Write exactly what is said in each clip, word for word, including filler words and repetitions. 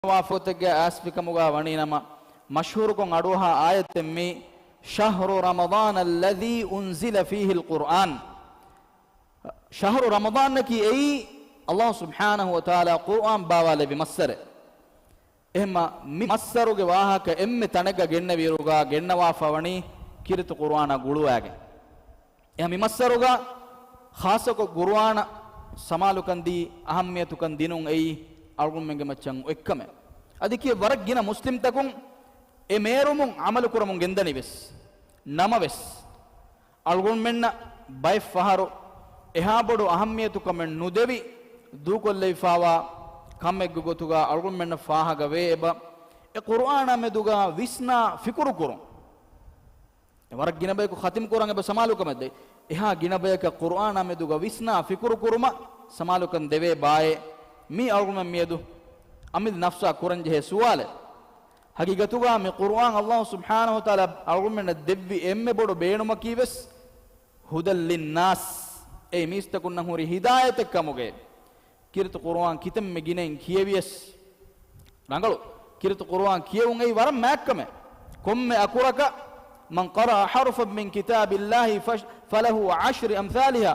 ވާ ފޮތެއްގަ އައިސްފިކަމުގަ ވަނީ ނަމަ، މަޝްހޫރުކޮށް އަޑުއަހާ އާޔަތެއް މީ، شهر رمضان الذي أنزل فيه القرآن. ޝަހުރު ރަމަޟާނަކީ އެއީ، ﷲ ސުބްޙާނަހު ވަތަޢާލާ ޤުރްއާން ބާވާލެއްވި މައްސަރެއް. އެހެންމަ މި މައްސަރުގެ ވާހަކަ އެންމެ ތަނެއްގަ ގެންނެވިއިރުގަ ގެންނަވާފަ ވަނީ ކީރިތި ޤުރުއާނާ ގުޅުވާގެން. އެހެން މި މައްސަރުގަ ޚާއްޞަކޮށް ޤުރުއާނަށް ސަމާލުކަން ދީ، އަހައްމިޔަތުކަން ދިނުން އެއީ އަޅުގަނޑުމެންގެ މައްޗަށް އޮތްކަމެއް. އަދި ކިޔެ ވަރަށް ގިނަ މުސްލިމްތަކުން އެ މޭރުމުން ޢަމަލު ކުރަމުން ގެންދަނީ ވެސް. ނަމަވެސް، އަޅުގަނޑުމެންނަށް ބައެއް ފަހަރު އެހާ ބޮޑު އަހައްމިޔަތުކަމެއް ނުދެވި، ދޫކޮށްލެވިފާވާ ކަމެއްގެ ގޮތުގަ އަޅުގަނޑުމެންނަށް ފާހަގަވޭ އެބަ، އެ ޤުރުއާނާ މެދުގަ ވިސްނާ ފިކުރު ކުރުން. އެ ވަރަށް ގިނަ ބަޔަކު ޚަތިމް ކުރަން އެބަ ސަމާލުކަމެއް ދޭ. އެހާ ގިނަ ބަޔަކަށް ޤުރުއާނާ މެދުގަ ވިސްނާ ފިކުރު ކުރުމަށް ސަމާލުކަން ދެވޭ ބާއޭ، މީ އަޅުގަނޑުމެން މިއަދު އަމިއްލަ ނަފްސާ ކުރަންޖެހޭ ސުވާލެއް. ހަގީގަތުގަ މި ޤުރުއާން ﷲ ސުބްޙާނަހު ވަތަޢާލާ އަޅުގަނޑުމެންނަށް ދެއްވި އެންމެ ބޮޑު ބޭނުމަކީ ވެސް، هدى للناس، އެ މީސްތަކުންނަށް ހުރި ހިދާޔަތެއް ކަމުގައި. ކީރިތި ޤުރުއާން ކިތަންމެ ގިނައިން ކިޔެވިޔަސް ރަނގަޅު. ކީރިތި ޤުރުއާން ކިޔެވުން އެއީ ވަރަށް މާތްކަމެއް. ކޮންމެ އަކުރަކަށް، من قرأ حرفا من كتاب الله فش-، فله عشر أمثالها.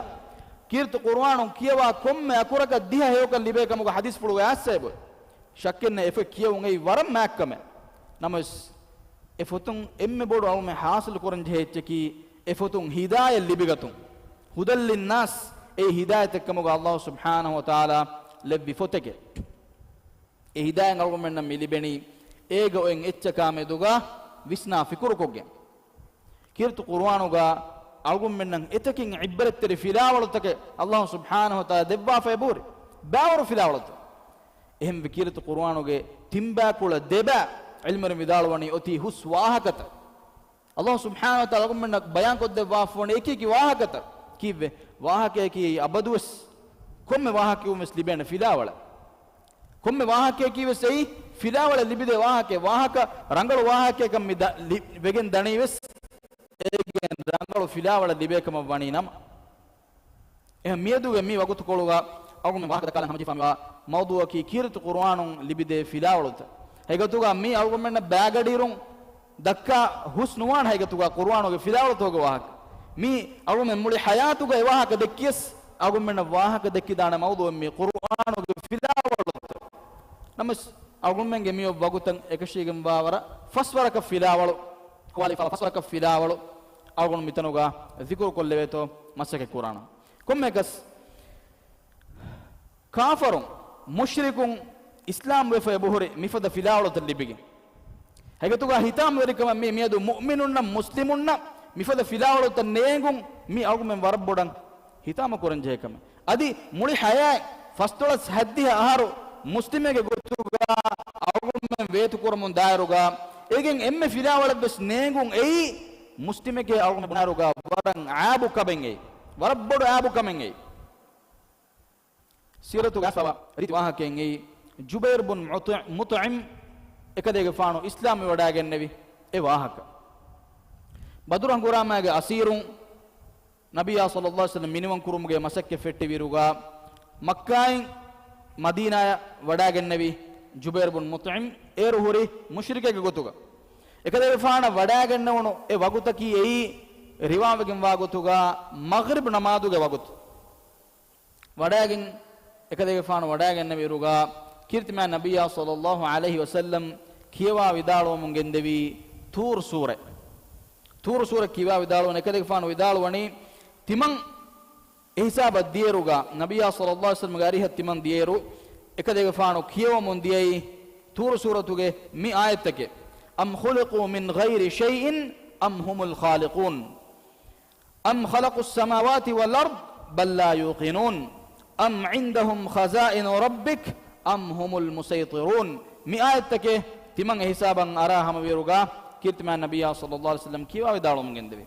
ކީރިތި ޤުރުއާނުން ކިޔަވާ ކޮންމެ އަކުރަކަށް ދިހަ ހެޔޮކަން ލިބޭ ކަމުގަ ޙަދީޘްފުޅުގައި އައްސައިބު. ޝައްކެއް ނެތް އެފޮތް ކިޔެވުން އެއީ ވަރަށް މާތްކަމެއް. ނަމަވެސް، އެ ފޮތުން އެންމެ ބޮޑު އަޅުމެން ޙާޞިލު ކުރަން ޖެހޭ އެއްޗަކީ، އެ ފޮތުން ހިދާޔަތް ލިބިގަތުން. هدى للناس، އެއީ ހިދާޔަތެއް ކަމުގަ ﷲ ސުބްޙާނަހު ވަތަޢާލާ ލެއްވި ފޮތެކެ. އެ ހިދާޔަތް އަޅުގަނޑުމެންނަށް މި ލިބެނީ، އޭގަ އޮތް އެއްޗަކާ މެދުގަ ވިސްނާ ފިކުރުކޮށްގެން. ކީރިތި ޤުރުއާނުގަ އަޅުގަނޑުމެންނަށް އެތަކެއް ޢިބްރަތްތެރި ފިލާވަޅުތަކެއް ﷲ ސުބްޙާނަހު ވަތަޢާލާ ދެއްވާފައި ބޯރި. ބާވަރު ފިލާވަޅުތައް. އެހެންވެ، ކީރިތި ޤުރުއާނުގެ ތިންބާކުޅަ ދެބާ ޢިލްމުވެރިން ވިދާޅުވަނީ އޮތީ ހުސް ވާހަކަތައް. ﷲ ސުބްޙާނަހު ވަތަޢާލާ އަޅުގަނޑުމެންނަށް ބަޔާންކޮށްދެއްވާފަވަނީ އެކި އެކި ވާހަކަތައް. ކީއްވެ؟ ވާހަކަޔަކީ އަބަދުވެސް ކޮންމެ ވާހަކައަކުން ވެސް ލިބޭނެ ފިލާވަޅެއް. ކޮންމެ ވާހަކަޔަކީ ވެސް އެއީ ފިލާވަޅެއް ލިބިދޭ ވާހަކައެއް. ވާހަކަ ރަނގަޅު ވާހަކަޔަކަށް މި ދަ-، ލި-، ވެގެން ދަނީ ވެސް އޭގެން ރަނގަޅު ފިލާވަޅެއް ލިބޭ ކަމަށް ވަނީ ނަމަ. އެހެން މިއަދުގެ މި ވަގުތުކޮޅުގަ އަޅުގަނޑުމެން ވާހަކަ ދައްކާލަން ހަމަޖެހިފާ މިވާ މައުޟޫއަކީ ކީރިތި ޤުރުއާނުން ލިބިދޭ ފިލާވަޅުތައް. ހަގީގަތުގަ މީ އަޅުގަނޑުމެންނަށް ބައިގަޑިއިރުން ދައްކާ ހުސް ނުވާނެ ހަގީގަތުގަ ޤުރުއާނުގެ ފިލާވަޅުތަކުގެ ވާހަކަ. މީ އަޅުގަނޑުމެން މުޅި ޙަޔާތުގަ އެ ވާހަކަ ދެއްކިޔަސް އަޅުގަނޑުމެންނަށް ވާހަކަ ދެއްކިދާނެ މައުޟޫއެއް މީ ޤުރުއާނުގެ ފިލާވަޅުތައް. ނަމަވެސް އަޅުގަނޑުމެންގެ މިއޮތް ވަގުތަށް އެކަށީގެންވާ ވަރަށް ފަސްވަރަކަށް ފިލާވަޅު، ކުރާލިފާ ފަސްވަރަކަށް ފިލާވަޅު އަޅުގަނޑު މިތަނުގަ ޛިކުރު ކޮށްލެވޭތޯ މަސައްކަތް ކުރާނަން. ކޮންމެއަކަސް ކާފަރުން، މުޝްރިކުން އިސްލާމް ވެފަ އެބަހުރި މިފަދަ ފިލާވަޅުތައް ލިބިގެން. ހަގީގަތުގަ ހިތާމަވެރިކަމަށް މި މިއަދު މުއުމިނުންނަށް މުސްލިމުންނަށް މިފަދަ ފިލާވަޅުތައް ނޭނގުން މި އަޅުގަނޑުމެން ވަރަށް ބޮޑަށް ހިތާމަ ކުރަން ޖެހޭ ކަމެއް. އަދި މުޅި ޙަޔާތް ފަސްދޮޅަސް ހަތްދިހަ އަހަރު މުސްލިމެއްގެ ގޮތުގަ އަޅުގަނޑުމެން ވޭތުކުރަމުން ދާއިރުގަ އޭގެން އެންމެ ފިލާވަޅެއްވެސް ނޭނގުން އެއީ މުސްލިމެކޭ އަޅުގަނޑުމެން ބުނާއިރުގަ ވަރަށް ޢައިބު ކަމެއް އެއީ. ވަރަށް ބޮޑު ޢައިބު ކަމެއް އެއީ. ސީރަތުގަ އައިސްފާވާ ރީތި ވާހަކައެއް އެއީ، ޖުބައިރު ބުން މުޠް-، މުޠްޢިމް އެކަލޭގެފާނު އިސްލާމްވެވަޑައިގެންނެވި އެ ވާހަކަ. ބަދުރު ހަނގުރާމާގެ އަސީރުން ނަބިއްޔާ ޞައްލައްލާހު ޢަލައިހި ވަސައްލަމް މިނިވަން ކުރުމުގެ މަސައްކަތް ފެއްޓިވިއިރުގަ، މައްކާއިން މަދީނާޔަށް ވަޑައިގެންނެވި ޖުބައިރު ބުން މުޠްޢިމް އޭރު ހުރި މުޝްރިކެއްގެ ގޮތުގަ. އެކަލޭގެފާނަށް ވަޑައިގެންނެވުނު އެ ވަގުތަކީ އެއީ ރިވާވެގެންވާ ގޮތުގަ މަޣްރިބް ނަމާދުގެ ވަގުތު. ވަޑައިގެން، އެކަލޭގެފާނު ވަޑައިގެންނެވިއިރުގަ، ކީރިތިމާ ނަބިއްޔާ ޞައްލައްލާހު ޢަލައިހި ވަސައްލަމް ކިޔަވާ ވިދާޅުވަމުން ގެންދެވީ ޠޫރު ސޫރަ. ޠޫރު ސޫރަ ކިޔަވާ ވިދާޅުވަން އެކަލޭގެފާނު ވިދާޅުވަނީ، ތިމަން އެ ހިސާބަށް ދިޔައިރުގަ، ނަބިއްޔާ ޞައްލައްލާހު ޢަލައިހި ވަސައްލަމްގެ އަރިހަށް ތިމަން ދިޔައިރު، އެކަލޭގެފާނު ކިޔަވަމުން ދިޔައީ ޠޫރު ސޫރަތުގެ މި އާޔަތްތަކެއް، أم خلقوا من غير شيء أم هم الخالقون. أم خلقوا السماوات والأرض بل لا يوقنون. أم عندهم خزائن ربك أم هم المسيطرون. މި އާޔަތްތަކެއް ތިމަން އެ ހިސާބަށް އަރާ ހަމަވިއިރުގަ، ކީރިތިމާ ނަބިއްޔާ ޞައްލައްލާހު ޢަލައިހި ވަސައްލަމް ކިޔަވާ ވިދާޅުވަމުން ގެންދެވި.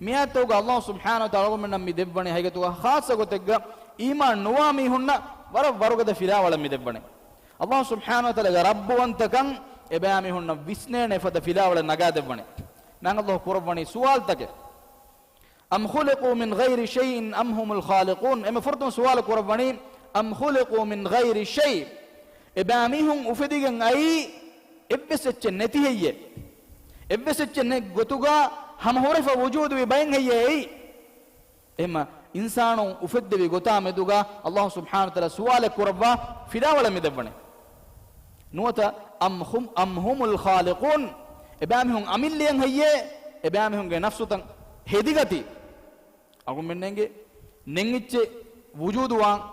މި އާޔަތްތަކުގަ ﷲ ސުބްޙާނަހު ވަތަޢާލާ އަޅުގަނޑުމެންނަށް މި ދެއްވަނީ ހަގީގަތުގަ ޚާއްޞަ ގޮތެއްގަ އީމާން ނުވާ މީހުންނަށް ވަރަށް ވަރުގަދަ ފިލާވަޅެއް މި ދެއްވަނީ. ﷲ ސުބްޙާނަހު ވަތަޢާލާގެ ރައްބުވަންތަކަން އެބައިމީހުންނަށް ވިސްނޭނެ ފަދަ ފިލާވަޅެއް ނަގާ ދެއްވަނީ. މާތް ﷲ ކުރައްވަނީ ސުވާލުތަކެއް. أم خلقوا من غير شيء أم هم الخالقون. އެންމެ ފުރަތަމަ ސުވާލު ކުރައްވަނީ، أم خلقوا من غير شيء. އެބައިމީހުން އުފެދިގެން އައީ އެއްވެސް އެއްޗެއް ނެތި ހެއްޔޭ؟ އެއްވެސް އެއްޗެއް ނެތް ގޮތުގަ ހަމަ ހުރެފަ ވުޖޫދުވި ބައެއް ހެއްޔޭ އެއީ؟ އެހެންމަ އިންސާނުން އުފެއްދެވި ގޮތާ މެދުގަ އައްލާހު ސުބްޙާނަހު ވަތަޢާލާ ސުވާލެއް ކުރައްވާ ފިލާވަޅެއް މި ދެއްވަނީ. ނުވަތަ أم هم، أم هم الخالقون، އެބައިމީހުން އަމިއްލައަށް ހެއްޔޭ؟ އެބައިމީހުންގެ ނަފްސުތައް ހެދިގަތީ؟ އަޅުގަނޑުމެންނަށް އެނގޭ ނެތް އެއްޗެއް ވުޖޫދުވާން.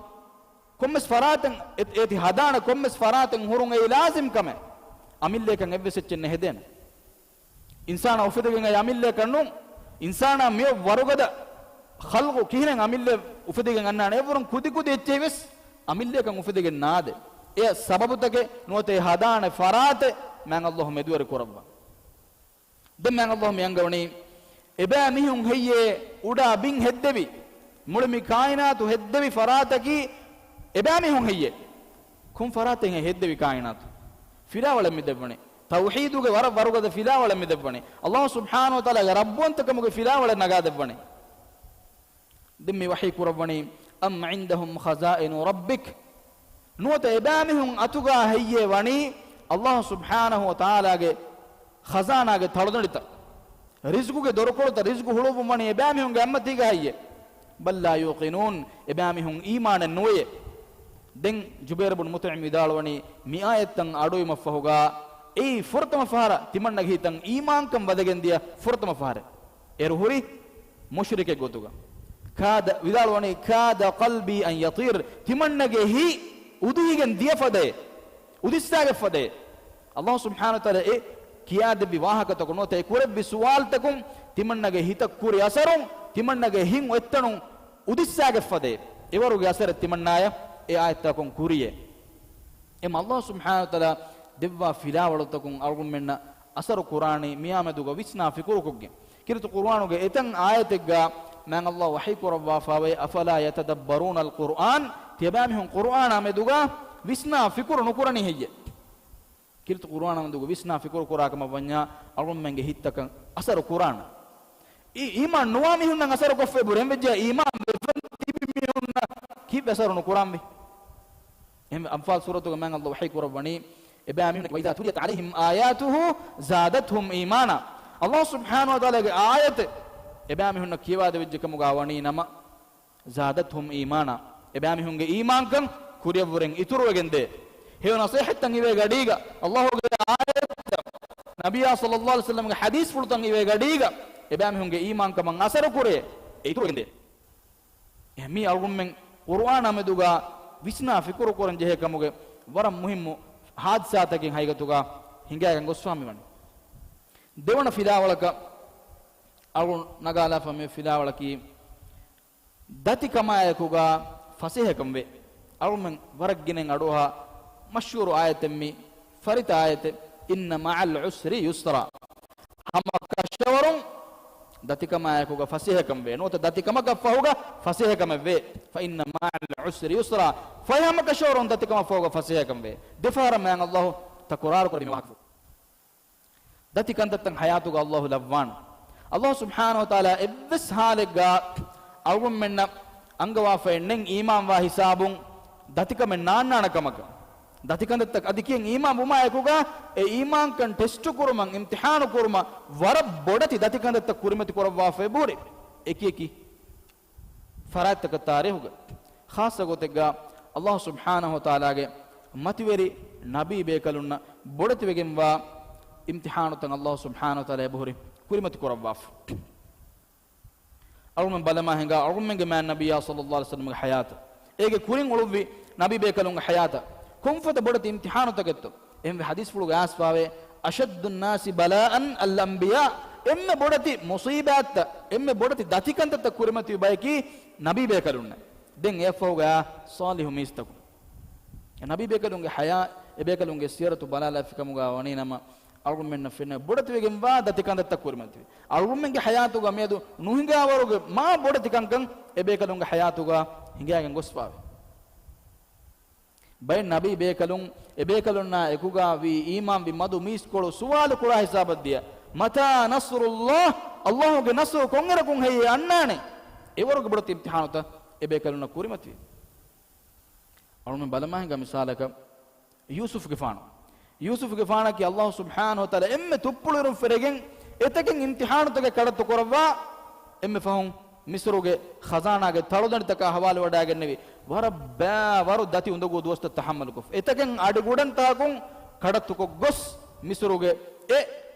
ކޮންމެސް ފަރާތެއް އެ-، އޭތި ހަދާނެ ކޮންމެސް ފަރާތެއް ހުރުން އެއީ ލާޒިމް ކަމެއް. އަމިއްލައަކަށް އެއްވެސް އެއްޗެއް ނެހެދޭނެ. އިންސާނާ އުފެދިގެން އައި އަމިއްލައަކަށް ނޫން. އިންސާނާ މިއޮތް ވަރުގަދަ ޚަލްޤު ކިހިނެއް އަމިއްލަ އުފެދިގެން އަންނާނެ؟ އެއްވަރުން ކުދި ކުދި އެއްޗެހި ވެސް އަމިއްލައަކަށް އުފެދިގެން ނާދޭ. އެ ސަބަބުތަކެއް ނުވަތަ އެ ހަދާނެ ފަރާތެއް މާތް އައްލާހު މެދުވެރި ކުރައްވާ. ދެން މާތް އައްލާހު މި އަންގަވަނީ، އެބައިމީހުން ހެއްޔޭ އުޑާ ބިން ހެއްދެވި، މުޅި މި ކާއިނާތު ހެއްދެވި ފަރާތަކީ އެބައިމީހުން ހެއްޔޭ؟ ކޮން ފަރާތެއް ހެއްދެވި ކާއިނާތު؟ ފިލާވަޅެއް މި ދެއްވަނީ. ތައުޙީދުގެ ވަރަށް ވަރުގަދަ ފިލާވަޅެއް މި ދެއްވަނީ. އައްލާހު ސުބްޙާނަހު ވަތަޢާލާގެ ރައްބުވަންތަކަމުގެ ފިލާވަޅެއް ނަގާ ދެއްވަނީ. ދެން މި ވަޙީ ކުރައްވަނީ، أم عندهم خزائن ربك؟ ނުވަތަ އެބައިމީހުން އަތުގާ ހެއްޔޭ ވަނީ އައްލާހު ސުބްޙާނަހު ވަތަޢާލާގެ ޚަޒާނާގެ ތަޅުދަނޑިތައް؟ ރިޒްގުގެ ދޮރުކޮޅުތައް، ރިޒްގު ހުޅުވުން ވަނީ އެބައިމީހުންގެ އަތްމަތީގަ ހެއްޔޭ؟ بل لا يوقنون، އެބައިމީހުން އީމާނެއް ނުވެޔޭ. ދެން ޖުބައިރު ބުން މުޠްޢިމް ވިދާޅުވަނީ، މި އާޔަތްތައް އަޑުއިވުމަށްފަހުގާ އެއީ ފުރަތަމަ ފަހަރަށް ތިމަންނަގެ ހިތަށް އީމާންކަން ވަދެގެންދިޔަ ފުރަތަމަ ފަހަރެއް. އޭރު ހުރީ މުޝްރިކެއް ގޮތުގަ. ކާދަ ވިދާޅުވަނީ، كاد قلبي أن يطير، ތިމަންނަގެ ހިތް އުދިހިގެން ދިޔަ ފަދައޭ، އުދިއްސާގެ ފަދައޭ. އައްލާހު ސުބްޙާނަހު ވަތަޢާލާ އެ ކިޔާދެއްވި ވާހަކަތަކުން ނުވަތަ އެ ކުރެއްވި ސުވާލުތަކުން ތިމަންނަގެ ހިތަށް ކުރި އަސަރުން، ތިމަންނަގެ ހިތް އޮތްތަނުން އުދިއްސާގެ ފަދައޭ. އެވަރުގެ އަސަރެއް ތިމަންނާޔަށް އެ އާޔަތްތަކުން ކުރިޔޭ. އެމަ އައްލާހު ސުބްޙާނަހު ވަތަޢާލާ ދެއްވާ ފިލާވަޅުތަކުން އަޅުގަނޑުމެންނަށް އަސަރު ކުރާނީ މިއާމެދުގަ ވިސްނާ ފިކުރުކޮށްގެން. ކީރިތި ޤުރުއާނުގެ އެތައް އާޔަތެއްގަ މާތް އައްލާހު ވަޙީ ކުރައްވާފައިވޭ، أفلا يتدبرون القرآن، ތިޔަބައިމީހުން ޤުރުއާނާ މެދުގަ ވިސްނާ ފިކުރު ނުކުރަނީ ހެއްޔެ؟ ކީރިތި ޤުރުއާނާ މެދުގަ ވިސްނާ ފިކުރު ކުރާ ކަމަށް ވަންޏާ އަޅުގަނޑުމެންގެ ހިތްތަކަށް އަސަރު ކުރާނެ. އީ އީމާން ނުވާ މީހުންނަށް އަސަރު ކޮށްފައި ބުރެން ވެއްޖެ، އީމާން ވެފަ ތިބި މީހުންނަށް ކީއްވެ އަސަރު ނުކުރާންވީ؟ އެހެންވެ، އަންފާލް ސޫރަތުގަ މާތް އައްލާހު ވަޙީ ކުރައްވަނީ، އެބައިމީހުން، وإذا تليت عليهم آياته زادتهم إيمانا، އައްލާހު ސުބްޙާނަހު ވަތަޢާލާގެ އާޔަތެއް އެބައިމީހުންނަށް ކިޔަވާދެވިއްޖެ ކަމުގަ ވަނީ ނަމަ، زادتهم إيمانا، އެބައިމީހުންގެ އީމާންކަން ކުރިއަށްވުރެން އިތުރުވެގެންދޭ. ހެޔޮ ނަޞޭޙަތްތައް އިވޭ ގަޑީގަ، އައްލާހުގެ އާޔަތްތައް، ނަބިއްޔާ ޞައްލައްލާހު ޢަލައިހި ވަސައްލަމްގެ ޙަދީޘްފުޅުތައް އިވޭ ގަޑީގަ، އެބައިމީހުންގެ އީމާންކަމަށް އަސަރު ކުރޭ، އެ އިތުރުވެގެންދޭ. އެހެން މީ އަޅުގަނޑުމެން ޤުރުއާނާ މެދުގަ ވިސްނާ ފިކުރު ކުރަން ޖެހޭ ކަމުގެ ވަރަށް މުހިއްމު ޙާދިސާތަކެއް ހަގީގަތުގަ ހިނގާގެން ގޮސްފާ މިވަނީ. ދެވަނަ ފިލާވަޅަކަށް އަޅުގަނޑު ނަގާލާފަ މި ފިލާވަޅަކީ، ދަތިކަމާއެކުގަ ފަސޭހަކަން ވޭ. އަޅުމެން ވަރަށް ގިނައިން އަޑުއަހާ މަޝްހޫރު އާޔަތެއް މި ފަރިތަ އާޔަތެއް، إن مع العسر يسرا. ހަމަ ކަށަވަރުން ދަތިކަމާއެކުގަ ފަސޭހަކަން ވޭ. ނުވަތަ ދަތިކަމަކަށް ފަހުގަ ފަސޭހަކަމެއް ވޭ. فإن مع العسر يسرا. ފަހެ ހަމަ ކަށަވަރުން ދަތިކަމަށް ފަހުގަ ފަސޭހަކަން ވޭ. ދެފަހަރަށް މާތް އައްލާހު ތަކުރާރު ކުރެއްވި މި ވާހަކަ. ދަތި ކަންތައްތައް ޙަޔާތުގަ އައްލާހު ލައްވާނެ. އައްލާހު ސުބްޙާނަހު ވަތަޢާލާ އެއްވެސް ޙާލެއްގަ އަޅުގަނޑުމެންނަށް އަންގަވާފައެއް ނެތް އީމާންވާ ހިސާބުން ދަތިކަމެއް ނާންނާނެ ކަމަކަށް. ދަތި ކަންތައްތައް އަދި ކިޔަން އީމާން ވުމާއެކުގަ އެ އީމާންކަން ޓެސްޓު ކުރުމަށް، އިމްތިޙާނު ކުރުމަށް ވަރަށް ބޮޑެތި ދަތި ކަންތައްތައް ކުރިމަތި ކުރައްވާފައި ބުރި އެކި އެކި ފަރާތްތަކަށް ތާރީޚުގަ ޚާއްޞަ ގޮތެއްގަ އައްލާހު ސުބްޙާނަހު ވަތަޢާލާގެ މަތިވެރި ނަބީ ބޭކަލުންނަށް ބޮޑެތިވެގެންވާ އިމްތިޙާނުތައް އައްލާހު ސުބްޙާނަހު ވަތަޢާލާ އެބަހުރި ކުރިމަތި ކުރައްވާފަ. އަޅުމެން ބަލަމާ ހިނގާ އަޅުމެންގެ މާތް ނަބިއްޔާ ޞައްލައްލާހު ޢަލައިހި ވަސައްލަމްގެ ޙަޔާތަށް، އޭގެ ކުރިން އުޅުއްވި ނަބީ ބޭކަލުންގެ ޙަޔާތަށް ކޮންފަދަ ބޮޑެތި އިމްތިޙާނުތަކެއްތޯ؟ އެހެންވެ ޙަދީޘްފުޅުގަ އައިސްފާވޭ، أشد الناس بلاء الأنبياء. އެންމެ ބޮޑެތި މުޞީބާތްތައް، އެންމެ ބޮޑެތި ދަތިކަންތައްތައް ކުރިމަތިވި ބަޔަކީ ނަބީ ބޭކަލުންނޭ. ދެން އެއަށްފަހުގަ ޞާލިޙު މީސްތަކުން. އެ ނަބީ ބޭކަލުންގެ ޙަޔާ، އެ ބޭކަލުންގެ ސިޔަރަތު ބަލާލާފި ކަމުގަ ވަނީ ނަމަ، އަޅުގަނޑުމެންނަށް ފެނޭ ބޮޑެތިވެގެންވާ ދަތިކަންތައްތައް ކުރިމަތިވި. އަޅުގަނޑުމެންގެ ޙަޔާތުގަ މިއަދު ނުހިނގާވަރުގެ މާ ބޮޑެތި ކަންކަން އެ ބޭކަލުންގެ ޙަޔާތުގަ ހިނގާގެން ގޮސްފާވޭ. ބައެއް ނަބީ ބޭކަލުން އެ ބޭކަލުންނާ އެކުގަ ވީ އީމާންވި މަދު މީސްކޮޅު ސުވާލު ކުރާ ހިސާބަށް ދިޔަ، متى نصر الله؟ އައްލާހުގެ ނަޞްރު ކޮންއިރަކުން ހެއްޔޭ އަންނާނެ؟ އެވަރުގެ ބޮޑެތި އިމްތިޙާނުތައް އެ ބޭކަލުންނަށް ކުރިމަތިވި. އަޅުމެން ބަލަމާ ހިނގާ މިސާލަކަށް، ޔޫސުފްގެފާނު. ޔޫސުފްގެފާނަކީ ﷲ ސުބްޙާނަހޫ ވަތަޢާލާ އެންމެ ތުއްޕުޅުވެރިން ފެރެގެން އެތަކެއް އިމްތިޙާނުތަކެއް ކަޑައްތު ކުރައްވާ، އެންމެ ފަހުން މިޞްރުގެ ޚަޒާނާގެ ތަޅުދަނޑިތަކާ ހަވާލުވަޑައިގެންނެވި ވަރަށް ބައިވަރު ދަތި އުނދަގޫ ދުވަސްތައް ތަޙައްމަލުކޮށް، އެތަކެއް އަޑިގުޑަންތަކުން ކަޑައްތުކޮށް ގޮސް، މިޞްރުގެ އެ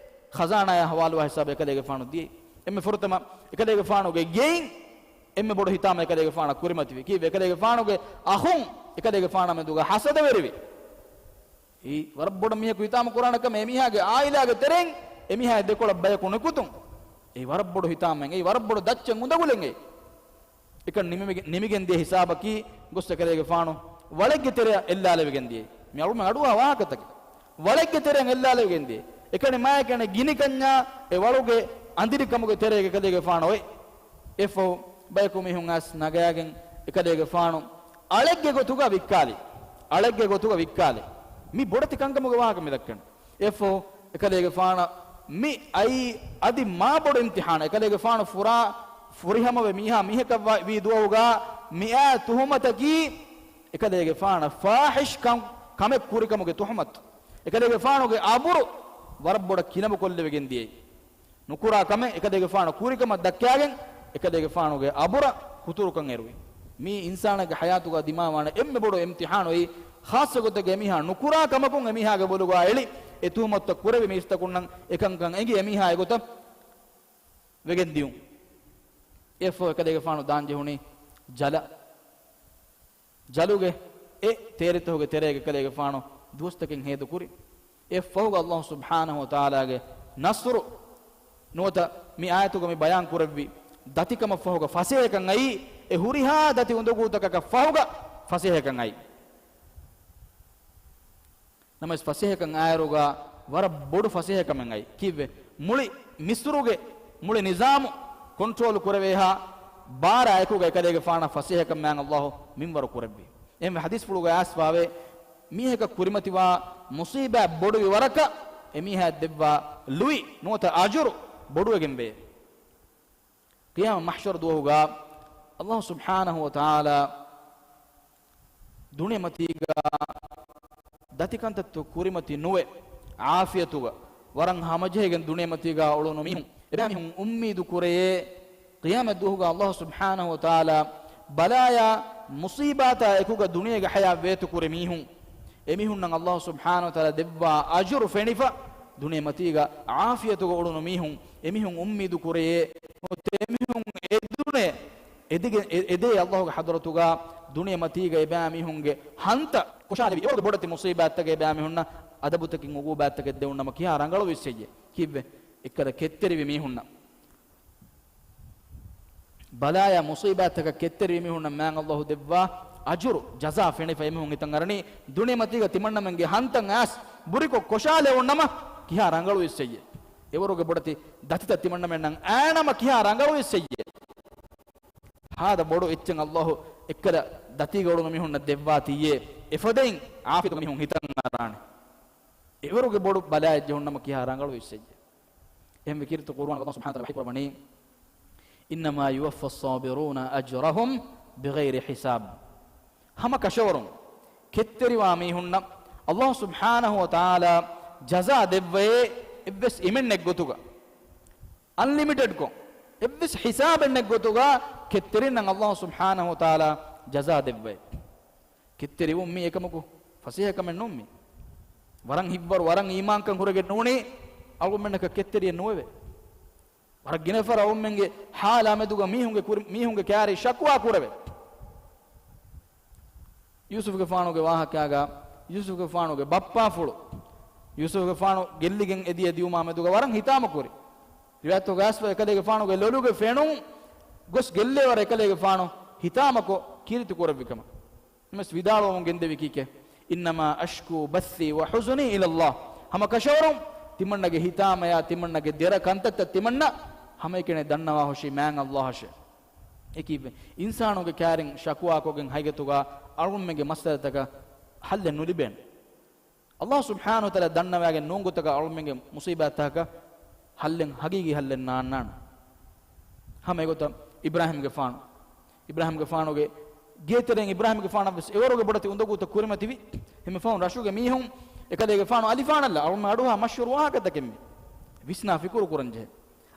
ޚަޒާނާޔާ ހަވާލުވާ ހިސާބަށް އެކަލޭގެފާނު ދިޔައީ. އެންމެ ފުރަތަމަ އެކަލޭގެފާނުގެ ގެއިން އެންމެ ބޮޑު ހިތާމަ އެކަލޭގެފާނަށް ކުރިމަތިވި. ކީއްވެ؟ އެކަލޭގެފާނުގެ އަޚުން އެކަލޭގެފާނާ މެދުގަ ހަސަދަވެރިވި. އެއީ ވަރަށް ބޮޑަށް މީހަކު ހިތާމަ ކުރާނެ ކަމެއް، އެމީހާގެ އާއިލާގެ ތެރެއިން އެމީހާ ދެކޮޅަށް ބަޔަކު ނިކުތުން. އެއީ ވަރަށް ބޮޑު ހިތާމައެއް، އެއީ ވަރަށް ބޮޑު ދައްޗެއް އުނދަގުލެއް. އެކަން ނިމިގެ-، ނިމިގެން ދިޔަ ހިސާބަކީ ގޮސް އެކަލޭގެފާނު ވަޅެއްގެ ތެރެއަށް އެއްލާލެވިގެން ދިޔައީ. މި އަޅުމެން އަޑުއަހާ ވާހަކަތަކެއް. ވަޅެއްގެ ތެރެއަށް އެއްލާލެވިގެން ދިޔައީ. އެކަނި މާތް ކަނި ގިނި ކަންޏާ އެ ވަޅުގެ އަނދިރިކަމުގެ ތެރޭގަ އެކަލޭގެފާނު އޮތް. އެއަށްފަހު ބަޔަކު މީހުން އައިސް ނަގައިގެން އެކަލޭގެފާނު އަޅެއްގެ ގޮތުގަ ވިއްކާލި. އަޅެއްގެ ގޮތުގަ ވިއްކާލި. މި ބޮޑެތި ކަންކަމުގެ ވާހަކަ މި ދައްކަނީ. އެއަށްފަހު އެކަލޭގެފާނަށް މި އައީ އަދި މާ ބޮޑު އިމްތިޙާނެއް. އެކަލޭގެފާނު ފުރާ ފުރިހަމަވެ މީހާ މީހަކަށް ވީ ދުވަހުގަ މިއާ ތުހުމަތަކީ އެކަލޭގެފާނަށް ފާޙިޝް ކަން، ކަމެއް ކުރިކަމުގެ ތުހުމަތު. އެކަލޭގެފާނުގެ އަބުރު ވަރަށް ބޮޑަށް ކިނަބުކޮށްލެވިގެން ދިޔައީ. ނުކުރާ ކަމެއް އެކަލޭގެފާނު ކުރިކަމަށް ދައްކާގެން އެކަލޭގެފާނުގެ އަބުރަށް ހުތުރުކަން އެރުވި. މީ އިންސާނެއްގެ ޙަޔާތުގަ ދިމާވާނެ އެންމެ ބޮޑު އިމްތިޙާނު. އެއީ ޚާއްޞަ ގޮތެއްގަ އެމީހާ ނުކުރާ ކަމަކުން އެމީހާގެ ބޮލުގަ އެޅި އެ ތުހުމަތުތައް ކުރެވި މީސްތަކުންނަށް އެކަންކަން އެނގި އެމީހާ އެގޮތަށް ވެގެން ދިޔުން. އެއަށްފަހު އެކަލޭގެފާނު ދާން ޖެހުނީ ޖަލަށް. ޖަލުގެ އެ ތޭރިތަކުގެ ތެރޭގަ އެކަލޭގެފާނު ދުވަސްތަކެއް ހޭދަކުރި. އެއަށްފަހުގަ ﷲ ސުބްޙާނަހޫ ވަތަޢާލާގެ ނަޞްރު ނުވަތަ މި އާޔަތުގަ މި ބަޔާން ކުރެއްވި ދަތިކަމަށްފަހުގަ ފަސޭހަކަން އައީ، އެ ހުރިހާ ދަތި އުނދަގޫތަކަކަށް ފަހުގަ ފަސޭހަކަން އައީ. ނަމަވެސް ފަސޭހަކަން އާއިރުގަ ވަރަށް ބޮޑު ފަސޭހަކަމެއް އައި. ކީއްވެ؟ މުޅި މިޞްރުގެ މުޅި ނިޒާމު ކޮންޓްރޯލް ކުރެވޭހާ ބާރާ އެކުގަ އެކަލޭގެފާނަށް ފަސޭހަކަން މާތް ﷲ މިންވަރު ކުރެއްވި. އެހެންވެ ޙަދީޘްފުޅުގަ އައިސްފަވޭ، މީހަކަށް ކުރިމަތިވާ މުޞީބާތް ބޮޑުވި ވަރަކަށް އެމީހާ ދެއްވާ ލުއި ނުވަތަ އަޖުރު ބޮޑުވެގެންވޭ. ޤިޔާމަ މަޙްޝަރު ދުވަހުގަ ﷲ ސުބްޙާނަހޫ ވަތަޢާލާ ދުނިޔެމަތީގަ ދަތިކަންތައްތައް ކުރިމަތި ނުވެ، ޢާފިޔަތުގަ ވަރަށް ހަމަޖެހިގެން ދުނިޔެމަތީގަ އުޅުނު މީހުން، އެބައިމީހުން އުއްމީދު ކުރެޔޭ، ޤިޔާމަތް ދުވަހުގަ ﷲ ސުބްޙާނަހޫ ވަތަޢާލާ ބަލާޔާ މުޞީބާތާ އެކުގަ ދުނިޔޭގެ ޙަޔާތް ވޭތުކުރި މީހުން، އެމީހުންނަށް ﷲ ސުބްޙާނަހޫ ވަތަޢާލާ ދެއްވާ އަޖުރު ފެނިފަ، ދުނިޔެމަތީގަ ޢާފިޔަތުގަ އުޅުނު މީހުން، އެމީހުން އުއްމީދު ކުރެޔޭ، ނުވަތަ އެމީހުން އެދުނެ، އެދިގެ-، އެ-، އެދޭ ﷲގެ ޙަޟްރަތުގަ ދުނިޔެމަތީގަ އެބައިމީހުންގެ ހަންތައް ކޮށާލެވި، އެވަރުގެ ބޮޑެތި މުޞީބާތްތަކެއް އެބައިމީހުންނަށް އަދަބުތަކިން ޢުޤޫބާތްތަކެއް ދެވުން ނަމަ ކިހާ ރަނގަޅުވިއްސެއްޔޭ؟ ކީއްވެ؟ އެއްކަލަ ކެތްތެރިވި މީހުންނަށް ބަލާޔާ މުޞީބާތްތަކަށް ކެތްތެރިވި މީހުންނަށް މާތް ﷲ ދެއްވާ އަޖުރު، ޖަޒާ ފެނިފަ އެމީހުން ހިތަށް އަރަނީ، ދުނިޔެމަތީގަ ތިމަންނަމެންގެ ހަންތައް އައިސް ބުރިކޮށް ކޮށާލެވުން ނަމަ ކިހާ ރަނގަޅުވިއްސެއްޔޭ؟ އެވަރުގެ ބޮޑެތި ދަތިތައް ތިމަންނަމެންނަށް އައި ނަމަ ކިހާ ރަނގަޅުވިއްސެއްޔޭ؟ ހާދަ ބޮޑު އެއްޗެއް ﷲ އެއްކަލަ ދަތީގަ އުޅުނު މީހުންނަށް ދެއްވާތީއޭ، އެފަދައިން ޢާފިޔަތުގަ މީހުން ހިތަށް އަރާނެ. އެވަރުގެ ބޮޑު ބަލާއެއް ޖެހުން ނަމަ ކިހާ ރަނގަޅުވިއްސެއްޔޭ؟ އެހެންވެ ކީރިތި ޤުރުއާން ﷲ ސުބްޙާނަހޫ ވަތަޢާލާ ވަޙީ ކުރައްވަނީ، إنما يوفى الصابرون أجرهم بغير حساب. ހަމަ ކަށަވަރުން ކެތްތެރިވާ މީހުންނަށް ﷲ ސުބްޙާނަހޫ ވަތަޢާލާ ޖަޒާ ދެއްވައޭ، އެއްވެސް އިމެންނެއް ގޮތުގަ، އަންލިމިޓެޑްކޮށް، އެއްވެސް ހިސާބެއް ނެތް ގޮތުގަ ކެތްތެރިންނަށް ﷲ ސުބްޙާނަހޫ ވަތަޢާލާ ޖަޒާ ދެއްވައޭ. ކެތްތެރިވުން މީ އެކަމަކު ފަސޭހަކަމެއް ނޫން މީ. ވަރަށް ހިތްވަރު، ވަރަށް އީމާންކަން ހުރެގެން ނޫނީ އަޅުގަނޑުމެންނަކަށް ކެތްތެރިއެއް ނުވެވޭ. ވަރަށް ގިނަ ފަހަރަށް އަޅުގަނޑުމެންގެ ޙާލާ މެދުގަ މީހުންގެ ކުރި-، މީހުންގެ ކާރި ޝަކުވާ ކުރެވޭ. ޔޫސުފްގެފާނުގެ ވާހަކާގަ ޔޫސުފްގެފާނުގެ ބައްޕާފުޅު، ޔޫސުފްގެފާނު ގެއްލިގެން އެދިޔަ ދިޔުމާ މެދުގަ ވަރަށް ހިތާމަ ކުރި. ރިވާޔަތުގަ އައިސްފަ އެކަލޭގެފާނުގެ ލޮލުގެ ފެނުން ގޮސް ގެއްލޭވަރަށް އެކަލޭގެފާނު ހިތާމަކޮށް ކީރިތި ކުރެއްވި ކަމަށް. ނަމަވެސް ވިދާޅުވަމުން ގެންދެވި ކީކޭ؟ إنما أشكو بثي وحزني إلى الله. ހަމަ ކަށަވަރުން ތިމަންނަގެ ހިތާމަޔާ، ތިމަންނަގެ ދެރަ ކަންތައްތައް ތިމަންނަ ހަމައެކަނި ދަންނަވާހުށީ މާތް ﷲ އަށެ. އެކީ އިންސާނުގެ ކާރިން ޝަކުވާކޮށްގެން ހަގީގަތުގަ އަޅުގަނޑުމެންގެ މައްސަލަތަކަށް ޙައްލެއް ނުލިބޭނެ. ﷲ ސުބްޙާނަހޫ ވަތަޢާލާ ދަންނަވައިގެން ނޫން ގޮތަކަށް އަޅުމެންގެ މުޞީބާތްތަކަށް ޙައްލެއް، ޙަޤީޤީ ޙައްލެއް ނާންނާނެ. ހަމަ އެގޮތަށް އިބްރާހީމްގެފާނު، އިބްރާހީމްގެފާނުގެ ގޭތެރެއިން އިބްރާހީމްގެފާނަށް ވެސް އެވަރުގެ ބޮޑެތި އުނދަގޫތައް ކުރިމަތިވި. ތިމަން ރަށުގެ މީހުން އެކަލޭގެފާނު އަލިފާނަށްލާ އަޅުގަނޑުމެން އަޑުއަހާ މަޝްހޫރު ވާހަކަތަކެއް މީ. ވިސްނާ ފިކުރު ކުރަންޖެހޭ.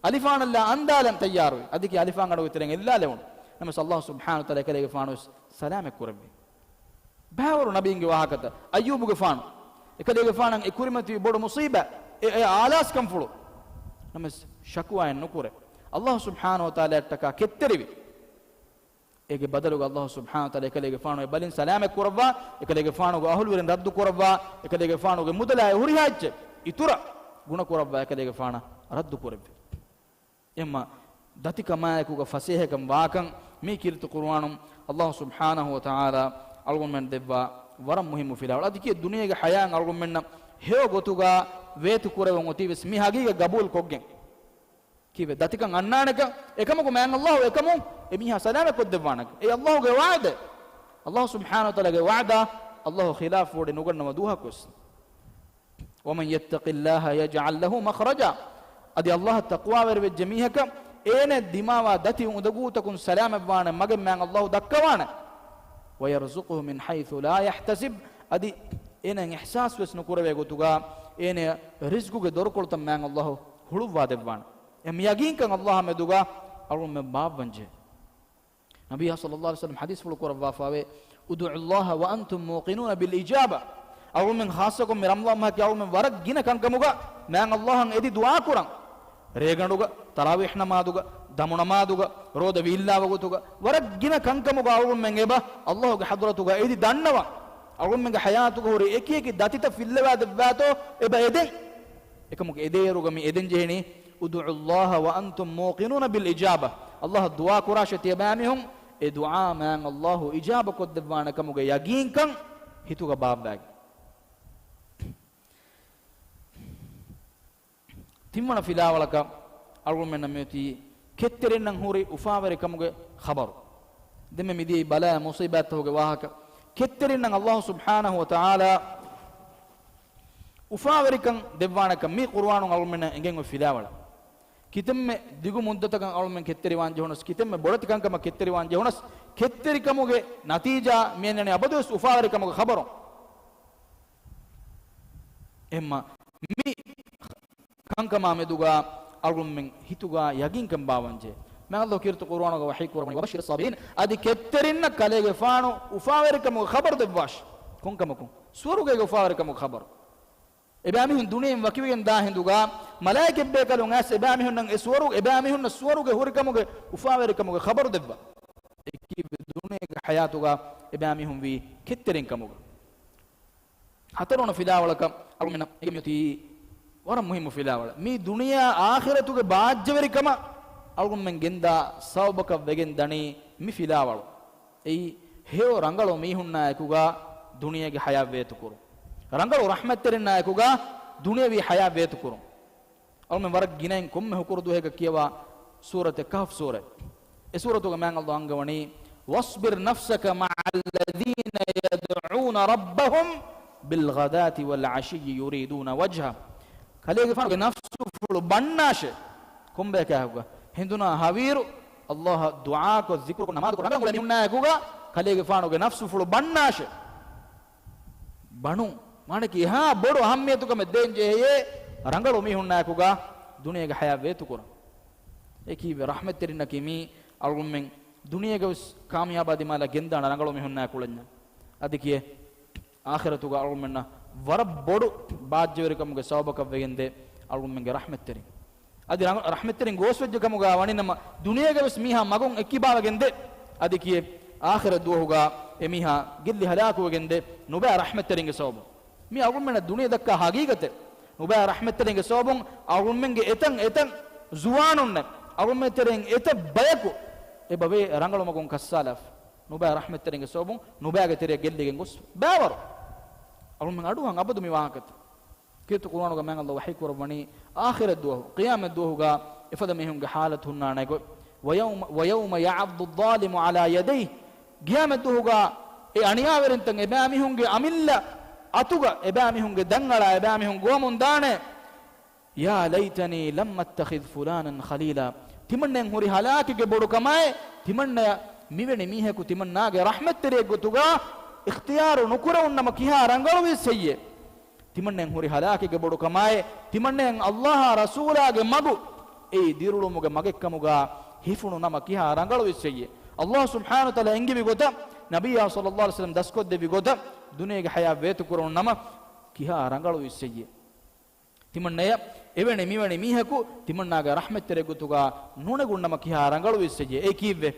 އަލިފާނަށްލާ އަންދާލަން ތައްޔާރުވި. އަދި ކި އަލިފާންގަނޑުގެ ތެރެއިން އެއްލާލެވުނު. ނަމަވެސް އައްލާހު ސުބްޙާނަހު ވަތަޢާލާ އެކަލޭގެފާނުވެސް ސަލާމަތް ކުރެއްވި. ބައިވަރު ނަބީންގެ ވާހަކަތައް. އައްޔޫބުގެފާނު. އެކަލޭގެފާނަށް އެ ކުރިމަތިވި ބޮޑު މުޞީބާ، އެ، އެ އާލާސްކަންފުޅު. ނަމަވެސް ޝަކުވާއެއް ނުކުރޭ. އައްލާހު ސުބްޙާނަހު ވަތަޢާލާއަށްޓަކާ ކެތްތެރިވި. އޭގެ ބަދަލުގަ އައްލާހު ސުބްޙާނަހު ވަތަޢާލާ އެކަލޭގެފާނު އެ ބަލިން ސަލާމަތް ކުރައްވާ، އެކަލޭގެފާނުގެ އަހުލުވެރިން ރައްދު ކުރައްވާ، އެކަލޭގެފާނުގެ މުދަލާއި ހުރިހާ އެއްޗެއް އިތުރަށް ގުނަ ކުރައްވާ އެކަލޭގެފާނަށް ރައްދު ކުރެއްވި. އެހެންމަ ދަތިކަމާއެކުގަ ފަސޭހަކަން ވާކަން މީ ކީރިތި ޤުރުއާނުން އައްލާހު ސުބްޙާނަހު ވަތަޢާލާ އަޅުގަނޑުމެން ދެއްވާ ވަރަށް މުހިއްމު ފިލާވަޅު. އަދި ކިޔޭ ދުނިޔޭގެ ޙަޔާތް އަޅުގަނޑުމެންނަށް ހެޔޮ ގޮތުގަ ވޭތު ކުރެވެން އޮތީވެސް މި ހަގީގަތް ގަބޫލު ކޮށްގެން. ކީއްވެ ދަތިކަން އަންނާނެކަން، އެކަމަކު މާތް އައްލާހު އެކަމުން އެ މީހާ ސަލާމަތް ކޮށްދެއްވާނެކަން. އެ އައްލާހުގެ ވަޢުދެއް. އައްލާހު ސުބްޙާނަހު ވަތަޢާލާގެ ވަޢުދާ އައްލާހު ޚިލާފުވެ ނުގަންނަވާ ދުވަހަކުވެސް. وَمَن يَتَّقِ اللَّهَ يَجْعَل لَّهُ مَخْرَجًا. އަދި އައްލާހަށް ތަޤްވާވެރިވެއްޖެ މީހަކަށް އޭނަ ދިމާވާ ދަތި އުނދަގޫތަކުން ސަލާމަތްވާނެ މަގެއް މާތް އައްލާހު ދައްކަވާނެ. وَيَرْزُقْهُ مِنْ حَيْثُ لَا يَحْتَسِبُ. އަދި އޭނައަށް އިޙްސާސްވެސް ނުކުރެވޭ ގޮތުގަ އޭނަޔަށް ރިޒްޤުގެ ދޮރުކޮޅުތައް މާތް އައްލާހު ހުޅުއްވާ ދެއްވާނެ. އެ މި ޔަގީންކަން އައްލާހާ މެދުގަ އަޅުގަނޑުމެން ބާއްވަންޖެހޭ. ނަބިއްޔާ ޞައްލައްލާހު ޢަލައިހި ވަސައްލަމަ ޙަދީޘްފުޅު ކުރައްވާފައިވޭ، ادعوا الله وأنتم موقنون بالإجابة. އަޅުމެން ޚާއްޞަކޮށް މި ރަމަޟާން މަހަކީ އަޅުމެން ވަރަށް ގިނަ ކަންކަމުގަ މާތް އައްލާހަށް އެދި ދުޢާ ކުރަން. ރޭގަނޑުގަ، ތަރާވީޙް ނަމާދުގަ، ދަމު ނަމާދުގަ، ރޯދަ ވީއްލާ ވަގުތުގަ، ވަރަށް ގިނަ ކަންކަމުގަ އަޅުމެން އެބަ އައްލާހުގެ ޙަޟްރަތުގަ އެދި ދަންނަވަން. އަޅުމެންގެ ޙަޔާތުގަ ހުރި އެކި އެކި ދަތިތައް ފިއްލަވާ ދެއްވާތޯ އެބަ އެދެން. އެކަމަކު އެދޭއިރުގަ މި އެދެން ޖެހެނީ، ادعوا الله وأنتم موقنون بالإجابة. އައްލާހަށް ދުޢާ ކުރާށޭ ތިޔަބައިމީހުން އެ ދުޢާ މާތް އައްލާހު އިޖާބަ ކޮށްދެއްވާނެ ކަމުގެ ޔަގީންކަން ހިތުގަ ބާއްވާގެން. ތިންވަނަ ފިލާވަޅަކަށް އަޅުގަނޑުމެންނަށް މިއޮތީ ކެތްތެރިންނަށް ހުރި އުފާވެރިކަމުގެ ޚަބަރު. ދެންމެ މިދިޔައީ ބަލާ މުޞީބާތްތަކުގެ ވާހަކަ. ކެތްތެރިންނަށް އައްލާހު ސުބްޙާނަހު ވަތަޢާލާ އުފާވެރިކަން ދެއްވާނެކަން މީ ޤުރުއާނުން އަޅުގަނޑުމެންނަށް އެނގެން އޮތް ފިލާވަޅެއް. ކިތަންމެ ދިގު މުއްދަތަކަށް އަޅުމެން ކެތްތެރިވާން ޖެހުނަސް، ކިތަންމެ ބޮޑެތި ކަންކަމަށް ކެތްތެރިވާން ޖެހުނަސް، ކެތްތެރިކަމުގެ ނަތީޖާ މި އަންނަނީ އަބަދުވެސް އުފާވެރިކަމުގެ ޚަބަރު. އެހެންމަ މި ކަންކަމާ މެދުގަ އަޅުގަނޑުމެން ހިތުގަ ޔަގީންކަން ބާވަންޖެހޭ. މާތް އައްލާހު ކީރިތި ޤުރުއާނުގަ ވަޙީ ކުރައްވަނީ، وَبَشِّرِ الصَّابِرِينَ، އަދި ކެތްތެރިންނަށް ކަލޭގެފާނު އުފާވެރިކަމުގެ ޚަބަރު ދެއްވާށި. ކޮންކަމަކުން؟ ސުވަރުގޭގެ އުފާވެރިކަމުގެ ޚަބަރު. އެބައިމީހުން ދުނިޔެއިން ވަކިވެގެން ދާ ހިނދުގަ މަލާއިކަތްބޭކަލުން އައިސް އެބައިމީހުންނަށް އެ ސުވަރު، އެބައިމީހުންނަށް ސުވަރުގެ ހުރިކަމުގެ އުފާވެރިކަމުގެ ޚަބަރު ދެއްވާ. އެކީ ދުނިޔޭގެ ޙަޔާތުގަ އެބައިމީހުން ވީ ކެތްތެރިން ކަމުގަ. ހަތަރުވަނަ ފިލާވަޅަކަށް އަޅުގަނޑުމެންނަށް އެނގެމިއޮތީ ވަރަށް މުހިއްމު ފިލާވަޅެއް. މީ ދުނިޔެ އާޚިރަތުގެ ބާއްޖަވެރިކަމަށް އަޅުގަނޑުމެން ގެންދާ ސަބަބަކަށް ވެގެން ދަނީ މި ފިލާވަޅު. އެއީ ހެޔޮ ރަނގަޅު މީހުންނާއެކުގަ ދުނިޔޭގެ ޙަޔާތް ވޭތުކުރުން. ރަނގަޅު ރަޙްމަތްތެރިންނާއެކުގަ ދުނިޔެވީ ޙަޔާތް ވޭތުކުރުން. އަޅުމެން ވަރަށް ގިނައިން ކޮންމެ ހުކުރު ދުވަހެއްގަ ކިޔަވާ ސޫރަތެއް ކަހްފް ސޫރަތް. އެ ސޫރަތުގަ މާތް އައްލާހު އަންގަވަނީ، وَاصْبِرْ نَفْسَكَ مَعَ الَّذِينَ يَدْعُونَ رَبَّهُمْ بِالْغَدَاةِ وَالْعَشِيِّ يُرِيدُونَ وَجْهَهُ. ކަލޭގެފާނުގެ ނަފްސުފުޅު ބަންނާށޭ. ކޮންބަޔަކާއެކުގަ ހެނދުނާ ހަވީރު އައްލާހަށް ދުޢާކޮށް، ޒިކުރުކޮށް، ނަމާދުކޮށް، ރަނގަޅު މީހުންނާއެކުގަ ކަލޭގެފާނުގެ ނަފްސުފުޅު ބަންނާށޭ. ބަނުން. މާނަކީ އެހާ ބޮޑު އަހައްމިޔަތުކަމެއް ދޭން ޖެހެޔޭ ރަނގަޅު މީހުންނާއެކުގަ ދުނިޔޭގެ ޙަޔާތް ވޭތުކުރަން. އެކީވެ ރަޙްމަތްތެރިންނަކީ މީ އަޅުގަނޑުމެން ދުނިޔޭގަވެސް ކާމިޔާބާ ދިމާލަށް ގެންދާނެ ރަނގަޅު މީހުންނާއެކު އުޅެންޏާ. އަދި ކިޔޭ އާޚިރަތުގަ އަޅުގަނޑުމެންނަށް ވަރަށް ބޮޑު ބާއްޖަވެރިކަމުގެ ސަބަބަކަށް ވެގެންދޭ އަޅުގަނޑުމެންގެ ރަޙްމަތްތެރިން. އަދި ރަ-، ރަޙްމަތްތެރިން ގޯސްވެއްޖެ ކަމުގަ ވަނީ ނަމަ، ދުނިޔޭގަވެސް މީހާ މަގުން އެއްކިބާވެގެން ދޭ. އަދި ކިޔޭ އާޚިރަތް ދުވަހުގަ އެ މީހާ ގެއްލި ހަލާކުވެގެން ދޭ ނުބައި ރަޙްމަތްތެރިންގެ ސަބަބުން. މީ އަޅުގަނޑުމެންނަށް ދުނިޔެ ދައްކާ ހަގީގަތެއް. ނުބައި ރަޙްމަތްތެރިންގެ ސަބަބުން އަޅުގަނޑުމެންގެ އެތައް އެތައް ޒުވާނުންނެއް، އަޅުގަނޑުމެން ތެރެއިން އެތައް ބަޔަކު އެބަވޭ ރަނގަޅު މަގުން ކައްސާލާފަ. ނުބައި ރަޙްމަތްތެރިންގެ ސަބަބުން ނުބައިގެ ތެރެއަށް ގެއްލިގެން ގޮސް ބައިވަރު. އަޅުގަނޑުމެން އަޑުއަހަން އަބަދު މި ވާހަކަތައް. ކީރިތި ޤުރުއާނުގަ މާތް އައްލާހު ވަޙީ ކުރައްވަނީ، އާޚިރަތް ދުވަހު، ޤިޔާމަތް ދުވަހުގަ އެފަދަ މީހުންގެ ޙާލަތު ހުންނާނެ ގޮތް. وَيَوْمَ، وَيَوْمَ يَعَضُّ الظَّالِمُ عَلَىٰ يَدَيْهِ. ޤިޔާމަތް ދުވަހުގަ އެ އަނިޔާވެރިންތައް އެބައިމީހުންގެ އަމިއްލަ އަތުގަ، އެބައިމީހުންގެ ދަންއަޅާ އެބައިމީހުން ގޮވަމުން ދާނެ. يَا لَيْتَنِي لَمْ أَتَّخِذْ فُلَانًا خَلِيلًا. ތިމަންނައަށް ހުރި ހަލާކެއްގެ ބޮޑުކަމާއި، ތިމަންނަޔަށް މިވެނި މީހަކު ތިމަންނާގެ ރަޙްމަތްތެރިއެއްގެ ގޮތުގަ އިޚްތިޔާރު ނުކުރެވުން ނަމަ ކިހާ ރަނގަޅުވިސް ހެއްޔޭ؟ ތިމަންނައަށް ހުރި ހަލާކެއްގެ ބޮޑުކަމާއޭ، ތިމަންނައަށް ﷲ އާ ރަސޫލާގެ މަގު އެއީ ދިރުއުޅުމުގެ މަގެއްކަމުގާ ހިފުނު ނަމަ ކިހާ ރަނގަޅުވިސް ހެއްޔޭ؟ ﷲ ސުބްޙާނަހޫ ވަތަޢާލާ އެންގެވި ގޮތަށް، ނަބިއްޔާ ޞައްލައްލާހު ޢަލައިހި ވަސައްލަމް ދަސްކޮށްދެއްވި ގޮތަށް ދުނިޔޭގެ ޙަޔާތް ވޭތުކުރެވުނު ނަމަ ކިހާ ރަނގަޅުވިސް ހެއްޔޭ؟ ތިމަންނަޔަށް އެވެނި މިވެނި މީހަކު ތިމަންނާގެ ރަޙްމަތްތެރި ގޮތުގާ ނުނެގުން ނަމަ ކިހާ ރަނގަޅުވިސް ހެއްޔޭ؟ އެއީ ކީއްވެ؟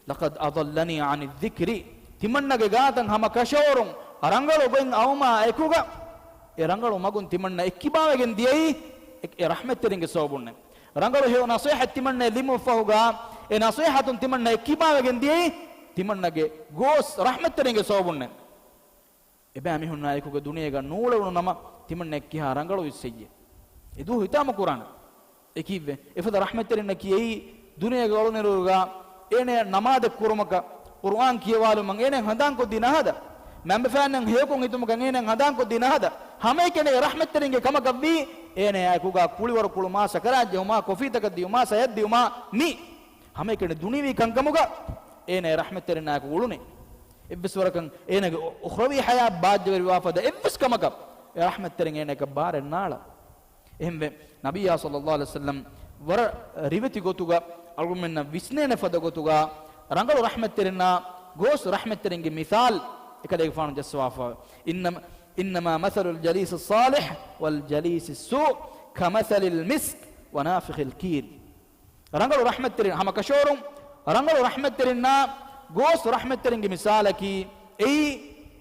لقد أضلني عن الذكر. ތިމަންނަގެ ގާތަށް ހަމަ ކަށަވަރުން ރަނގަޅު ގޮތް އައުމާ އެކުގަ، އެ ރަނގަޅު މަގުން ތިމަންނަ އެއްކިބާވެގެން ދިޔައީ އެ، އެ ރަޙްމަތްތެރިންގެ ސަބަބުންނޭ. ރަނގަޅު ހެޔޮ ނަޞޭޙަތް ތިމަންނައަށް ލިބުމަށް ފަހުގާ، އެ ނަޞޭޙަތުން ތިމަންނަ އެއްކިބާވެގެން ދިޔައީ ތިމަންނަގެ ގޯސް ރަޙްމަތްތެރިންގެ ސަބަބުންނޭ. އެބައިމީހުންނާ އެކުގަ ދުނިޔޭގަ ނޫޅެވުނު ނަމަ ތިމަންނައަށް ކިހާ ރަނގަޅުވިސް ހެއްޔޭ؟ އެ ދުވަހު ހިތާމަކުރާނެ. އެކީއްވެ؟ އެފަދަ ރަޙްމަތްތެރިންނަކީ އެއީ ދުނިޔޭގަ އުޅުނިރުގަ އޭނަޔަށް ނަމާދެއް ކުރުމަކަށް، ޤުރުއާން ކިޔަވާލުމަށް އޭނަޔަށް ހަނދާންކޮށްދީ ނަހަދަ، މައިންބަފައިންނަށް ހެޔޮކޮށް ހިތުމަކަށް އޭނަޔަށް ހަނދާންކޮށްދީ ނަހަދަ، ހަމައެކަނި ރަޙްމަތްތެރިންގެ ކަމަކަށްވީ އޭނަޔާ އެކުގަ ކުޅިވަރު ކުޅުމާ، ސަކަރާތް ޖެހުމާ، ކޮފީތަކަށް ދިޔުމާ، ސަޔަށް ދިޔުމާ މި ހަމައެކަނި ދުނިޔަވީ ކަންކަމުގަ އޭނަ އެ ރަޙްމަތްތެރިންނާއެކު އުޅުނީ. އެއްވެސް ވަރަކަށް އޭނަގެ އު-، އުޚްރަވީ ޙަޔާތް ބާއްޖަވެރިވާ ފަދަ އެއްވެސް ކަމަކަށް އެ ރަޙްމަތްތެރިން އޭނައަކަށް ބާރެއް ނާޅަ. އެހެންވެ، ނަބިއްޔާ ޞައްލައްލާހު ޢަލައިހި ވަސައްލަމް ވަރަށް ރިވެތި ގޮތުގަ އަޅުގަނޑުމެންނަށް ވިސްނޭނެ ފަދަ ގޮތުގަ ރަނގަޅު ރަޙްމަތްތެރިންނާ ގޯސް ރަޙްމަތްތެރިންގެ މިސާލް އެކަލޭގެފާނު ޖައްސަވާފަ. إنما، إنما مثل الجليس الصالح والجليس السوء كمثل المسك ونافخ الكير. ރަނގަޅު ރަޙްމަތްތެރިން ހަމަ ކަށަވަރުން، ރަނގަޅު ރަޙްމަތްތެރިންނާ ގޯސް ރަޙްމަތްތެރިންގެ މިސާލަކީ، އެއީ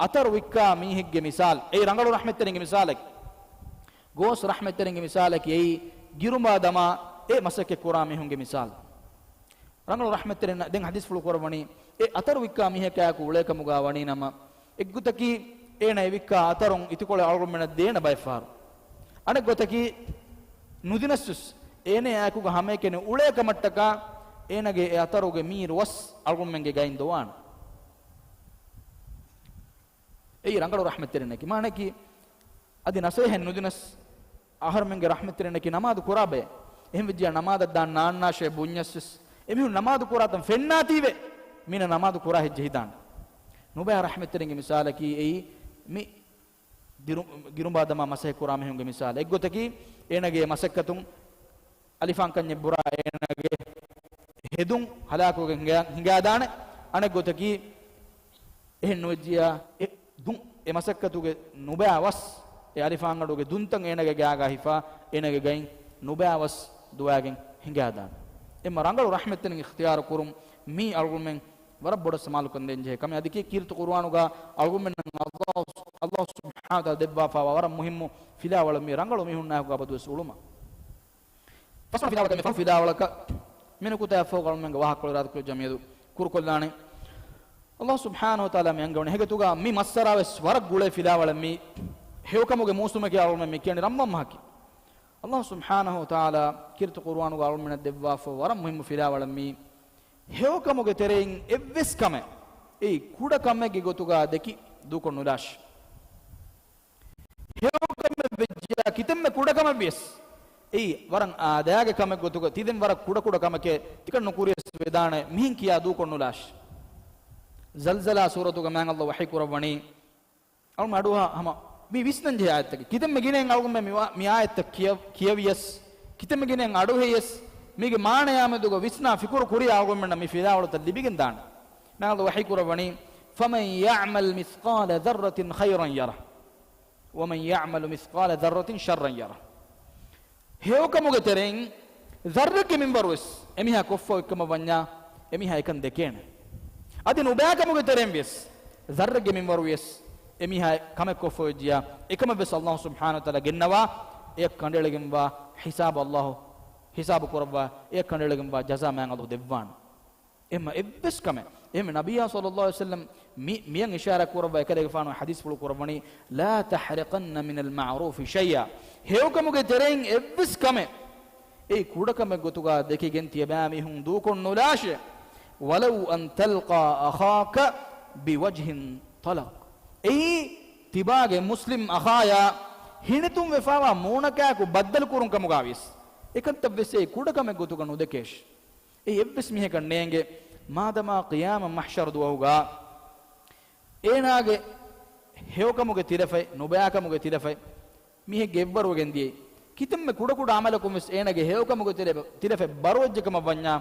އަތަރު ވިއްކާ މީހެއްގެ މިސާލް. އެއީ ރަނގަޅު ރަޙްމަތްތެރިންގެ މިސާލަކީ. ގޯސް ރަޙްމަތްތެރިންގެ މިސާލަކީ، އެއީ ގިރުނބާ ދަމާ އެ މަސައްކަތް ކުރާ މީހުންގެ މިސާލް. ރަނގަޅު ރަޙްމަތްތެރިން ދެން ޙަދީޘްފުޅު ކުރައްވަނީ، އެ އަތަރު ވިއްކާ މީހަކާއެކު އުޅޭކަމުގާ ވަނީ ނަމަ، އެއްގޮތަކީ އޭނަ އެ ވިއްކާ އަތަރުން އިތުކޮޅެއް އަޅުގަނޑުމެންނަށް ދޭނެ ބައެއް ފަހަރު. އަނެއްގޮތަކީ ނުދިނަސްވެސް އޭނައާއެކުގަ ހަމައެކަނި އުޅޭ ކަމަށްޓަކާ އޭނަގެ އެ އަތަރުގެ މީރު ވަސް އަޅުގަނޑުމެންގެ ގައިން ދޮވާނެ. އެއީ ރަނގަޅު ރަޙްމަތްތެރިންނަކީ. މާނައަކީ އަދި ނަސޭހަތް ނުދިނަސް އަހަރުމެންގެ ރަޙްމަތްތެރިންނަކީ ނަމާދު ކުރާ ބައެއް. އެހެން ވެއްޖިޔާ ނަމާދަށް ދާން ނާންނާށޭ ބުންޏަސްވެސް، އެމީހުން ނަމާދު ކުރާތަން ފެންނާތީވެ މީނަ ނަމާދު ކުރާ ހެއްޖެ ހިދާނެ. ނުބައި ރަޙްމަތްތެރިންގެ މިސާލަކީ އެއީ މި ދިރު-، ގިރުނބާ ދަމާ މަސައްކަތް ކުރާ މީހުންގެ މިސާލެއް. އެއްގޮތަކީ އޭނަގެ މަސައްކަތުން އަލިފާން ކަންޏެއް ބުރާ އޭނަގެ ހެދުން ހަލާކުވެގެން ހިނގާ-، ހިނގާދާނެ. އަނެއްގޮތަކީ އެހެން ނުވެއްޖިޔާ އެ ދުން، އެ މަސައްކަތުގެ ނުބައި ވަސް، އެ އަލިފާންގަނޑުގެ ދުންތައް އޭނަގެ ގާގާ ހިފާ، އޭނަގެ ގައިން ނުބައި ވަސް ދުވާގެން ހިނގާދާނެ. އެމަ ރަނގަޅު ރަޙްމަތްތެރިން އިޚްތިޔާރު ކުރުން މީ އަޅުގަނޑުމެން ވަރަށް ބޮޑަށް ސަމާލުކަން ދޭންޖެހޭ ކަމެއް. އަދި ކީ ކީރިތި ޤުރުއާނުގަ އަޅުގަނޑުމެންނަށް ﷲ، ﷲ ސުބްޙާނަހޫ ވަތަޢާލާ ދެއްވާފައިވާ ވަރަށް މުހިއްމު ފިލާވަޅެއް މީ ރަނގަޅު މީހުންނާއެކު އަބަދުވެސް އުޅުމަށް. ފަސްވަނަ ފިލާވަޅަކަށް، މި ފަހު ފިލާވަޅަކަށް މި ނުކުތާއަށްފަހު އަޅުގަނޑުމެންގެ ވާހަކަކޮޅު އިރާދަކުރި ޖަމިއްޔަތު ކުރުކޮށްލާނެ. ﷲ ސުބްޙާނަހޫ ވަތަޢާލާ މި އަންގަވަނީ އެހެން ގޮތުގަ މި މައްސަރާވެސް ވަރަށް ގުޅޭ ފިލާވަޅެއް މީ. ހެޔޮކަމުގެ މޫސުމެކޭ އަޅުގަނޑުމެން މި ކިޔަނީ ރަމަޟާން މަހަކީ. ﷲ ސުބްޙާނަހޫ ވަތަޢާލާ ކީރިތި ޤުރުއާނުގަ އަޅުގަނޑުމެންނަށް ދެއްވާފަ ވަރަށް މުހިއްމު ފިލާވަޅެއް މީ. ހެޔޮކަމުގެ ތެރެއިން އެއްވެސް ކަމެއް އެއީ ކުޑަ ކަމެއްގެ ގޮތުގަ ދެކި ދޫކޮށް ނުލާށި. ހެޔޮކަމެއް ވެއްޖިޔާ ކިތަންމެ ކުޑަކަމެއް ވިޔަސް، އެއީ ވަރަށް އާދައިގެ ކަމެއް ގޮތުގަ ތިދެން ވަރަށް ކުޑަކުޑަ ކަމެކޭ ތިކަން ނުކުރިޔަސް ވެދާނެ މިހެން ކިޔާ ދޫކޮށް ނުލާށި. ޒަލްޒަލާ ސޫރަތުގަ މާތް ﷲ ވަޙީ ކުރައްވަނީ، އަޅުގަނޑު އަޑުއަހާ ހަމަ މި ވިސްނަން ޖެހޭ އާޔަތްތަކެއް. ކިތަންމެ ގިނައިން އަޅުގަނޑުމެން މި ވާ-، މި އާޔަތްތައް ކިޔަ-، ކިޔަވިޔަސް، ކިތަންމެ ގިނައިން އަޑުއެހިޔަސް، މީގެ މާނަޔާ މެދުގަ ވިސްނާ ފިކުރު ކުރިޔާ އަޅުގަނޑުމެންނަށް މި ފިލާވަޅުތައް ލިބިގެން ދާނެ. މާތް ﷲ ވަޙީ ކުރައްވަނީ، فَمَنْ يَعْمَلْ مِثْقَالَ ذَرَّةٍ خَيْرًا يَرَهُ، وَمَنْ يَعْمَلْ مِثْقَالَ ذَرَّةٍ شَرًّا يَرَهُ. ހެޔޮކަމުގެ ތެރެއިން ޛައްރެއްގެ މިންވަރުވެސް އެމީހާ ކޮށްފަ އޮތްކަމަށް ވަންޏާ، އެމީހާ އެކަން ދެކޭނެ. އަދި ނުބައިކަމުގެ ތެރެއިން ވިޔަސް، ޛައްރެއްގެ މިންވަރު ވިޔަސް، އެމީހާ ކަމެއް ކޮށްފަ ވެއްޖިޔާ، އެކަމެއް ވެސް ﷲ ސުބްޙާނަހޫ ވަތަޢާލާ ގެންނަވާ، އެއަށް ކަނޑައެޅިގެންވާ ޙިސާބު ﷲ ޙިސާބު ކުރައްވާ، އެއަށް ކަނޑައެޅިގެންވާ ޖަޒާ މާތް ﷲ ދެއްވާނެ. އެހެންމަ އެއްވެސް ކަމެއް. އެހެންމެ ނަބިއްޔާ ޞައްލައްލާހު ޢަލައިހި ވަސައްލަމް މި-، މިޔަން އިޝާރާތް ކުރައްވާ އެކަލޭގެފާނު ޙަދީޘްފުޅު ކުރައްވަނީ، لَا تَحْرِقَنَّ مِنَ الْمَعْرُوفِ شَيْئًا. ހެޔޮކަމުގެ ތެރެއިން އެއްވެސް ކަމެއް އެއީ ކުޑަކަމެއް ގޮތުގަ ދެކިގެން ތިޔަބައިމީހުން ދޫކޮށް ނުލާށޭ. وَلَوْ أَنْ تَلْقَى أَخَاكَ بِوَجْهٍ طَلِقٍ. އެއީ ތިބާގެ މުސްލިމް އަޚާޔާ ހިނިތުންވެފައިވާ މޫނަކާއެކު ބައްދަލު ކުރުން ކަމުގަ ވިޔަސް، އެކަންތައް ވެސް އެއީ ކުޑަކަމެއް ގޮތުގަ ނުދެކޭށި. އެއީ އެއްވެސް މީހަކަށް ނޭނގެ، މާދަމާ ޤިޔާމަތް މަޙްޝަރު ދުވަހުގަ އޭނާގެ ހެޔޮކަމުގެ ތިލަފަތް، ނުބައިކަމުގެ ތިލަފަތް މީހެއްގެ އެއްވަރުވެގެން ދިޔައީ. ކިތަންމެ ކުޑަކުޑަ އަމަލަކުން ވެސް އޭނާގެ ހެޔޮކަމުގެ ތިލަ-، ތިލަފަތް ބަރުވެއްޖެ ކަމަށް ވަންޏާ،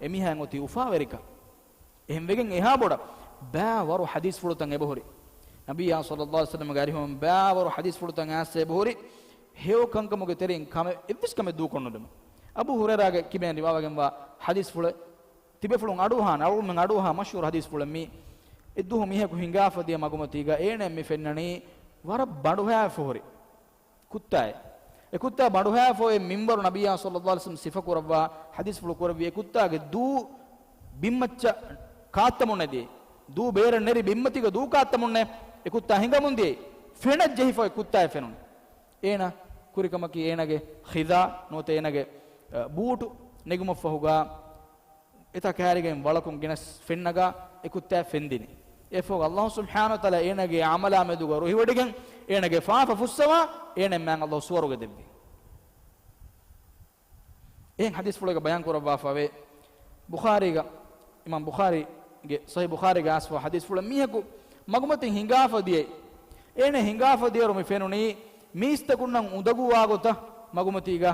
އެމީހާއަށް އޮތީ އުފާވެރިކަން. އެހެން ވެގެން އެހާ ބޮޑަށް ބައިވަރު ޙަދީޘްފުޅުތައް އެބަހުރި. ނަބިއްޔާ ޞައްލައްލާހު ޢަލައިހި ވަސައްލަމްގެ އަރިހުން ބައިވަރު ޙަދީޘްފުޅުތައް އައިސް އެބަހުރި. ހެޔޮ ކަންކަމުގެ ތެރެއިން ކަމެއް، އެއްވެސް ކަމެއް ދޫކޮށްނުލެމުން. އަބޫ ހުރައިރާގެ ކިބައިން ރިވާވެގެންވާ ޙަދީޘްފުޅެއް، ތިބޭފުޅުން އަޑުއަހާނެ، އަޅުގަނޑުމެން އަޑުއަހާ މަޝްހޫރު ޙަދީޘްފުޅެއް މީ. އެއްދުވަހު މީހަކު ހިނގާފަ ދިޔަ މަގުމަތީގަ އޭނައަށް މި ފެންނަނީ ވަރަށް ބަނޑުހައިފަހުރި ކުއްތާއެއް. އެ ކުއްތާ ބަނޑުހައިފަހުރި މިންވަރު ނަބިއްޔާ ޞައްލައްލާހު ޢަލައިހި ވަސައްލަމް ސިފަކުރައްވާ ޙަދީޘްފުޅު ކުރެއްވި އެ ކުއްތާގެ ދޫ ބިންމައްޗަށް ކާއްތަމުންނެ ދިޔައީ. ދޫ ބޭރަށް ނެރި ބިންމަތީގަ ދޫ ކާއްތަމުންނެ އެ ކުއްތާ ހިނގަމުން ދިޔައީ. ފެނަށް ޖެހިފަ އެ ކުއްތާއެއް ފެނުނު. އޭނަ ކުރިކަމަކީ އޭނަގެ ޚިޒާ ނުވަތަ އޭނަގެ، އަ، ބޫޓު ނެގުމަށްފަހުގާ އެތާ ކާރިގައި ވަޅަކުން ގެނެސް ފެންނަގާ އެ ކުއްތާ ފެންދިނި. އެފަހު ﷲ ސުބްޙާނަހޫ ވަތަޢާލާ އޭނަގެ ޢަމަލާ މެދުގަ ރުހިވޮޑިގެން އޭނަގެ ފާފަ ފުއްސަވާ އޭނަ މާތް ﷲ ސުވަރުގެ ދެއްވި. އެހެން ޙަދީޘްފުޅެއްގަ ބަޔާން ކުރައްވާފަވޭ، ބުޚާރީގަ، އިމާމް ބުޚާރީގެ ޞަޙީޙު ބުޚާރީގަ އައިސްފަ ޙަދީޘްފުޅެއް، މީހަކު މަގުމަތިން ހިނގާފަ ދިޔައީ. އޭނަ ހިނގާފަ ދިޔައިރު މި ފެނުނީ މީސްތަކުންނަށް އުނދަގޫވާ ގޮތަށް މަގުމަތީގަ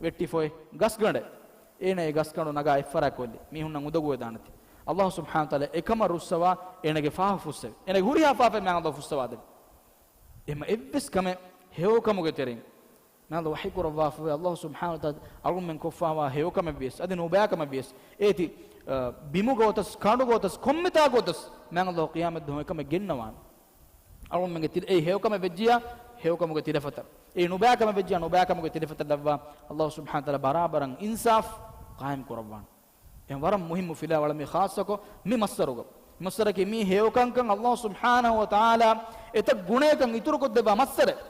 ވެއްޓިފައި ގަސްގަނޑެއް. އޭނަ އެ ގަސްގަނޑު ނަގާ އެއްފަރާތްކޮށްލި މީހުންނަށް އުނދަގޫވެދާނެތީ. ﷲ ސުބްޙާނަހޫ ވަތަޢާލާ އެކަމަށް ރުއްސަވާ އޭނަގެ ފާފަ ފުއްސެވި. އޭނަގެ ހުރިހާ ފާފައެއް މާތް ﷲ ފުއްސަވާދެއްވި. އެހެން އެއްވެސް ކަމެއް ހެޔޮކަމުގެ ތެރެއިން މާތް ވަޙީ ކުރައްވާފަވޭ، ﷲ ސުބްޙާނަހޫ ވަތަޢާލާ އަޅުމެން ކޮށްފާވާ ހެޔޮކަމެއްވިޔަސް، އަދި ނުބައިކަމެއްވިޔަސް، އޭތި، އަ، ބިމުގަ އޮތަސް، ކަނޑުގަ އޮތަސް، ކޮންމެތާގަ އޮތަސް، މާތް ﷲ ޤިޔާމަތްދުވަހު އެކަމެއް ގެންނަވާނެ. އަޅުމެންގެ ތި-، އެއީ ހެޔޮކަމެއް ވެއްޖިޔާ، ހެޔޮކަމުގެ ތިލަފަތަށް. އެއީ ނުބައިކަމެއް ވެއްޖިޔާ، ނުބައިކަމުގެ ތިލަފަތަށް ލައްވާ، ﷲ ސުބްޙާނަހޫ ވަތަޢާލާ ބަރާބަރަށް އިންސާފް ޤާއިމް ކުރައްވާނެ. އެހެން ވަރަށް މުހިއްމު ފިލާވަޅެއް މި ޚާއްޞަކޮށް މި މައްސަރުގަ. މައްސަރަކީ މީ ހެޔޮކަންކަން ﷲ ސުބްޙާނަހޫ ވަތަޢާލާ އެތައް ގުނައަކަށް އިތުރުކޮށްދެއްވާ މައްސަރެއް.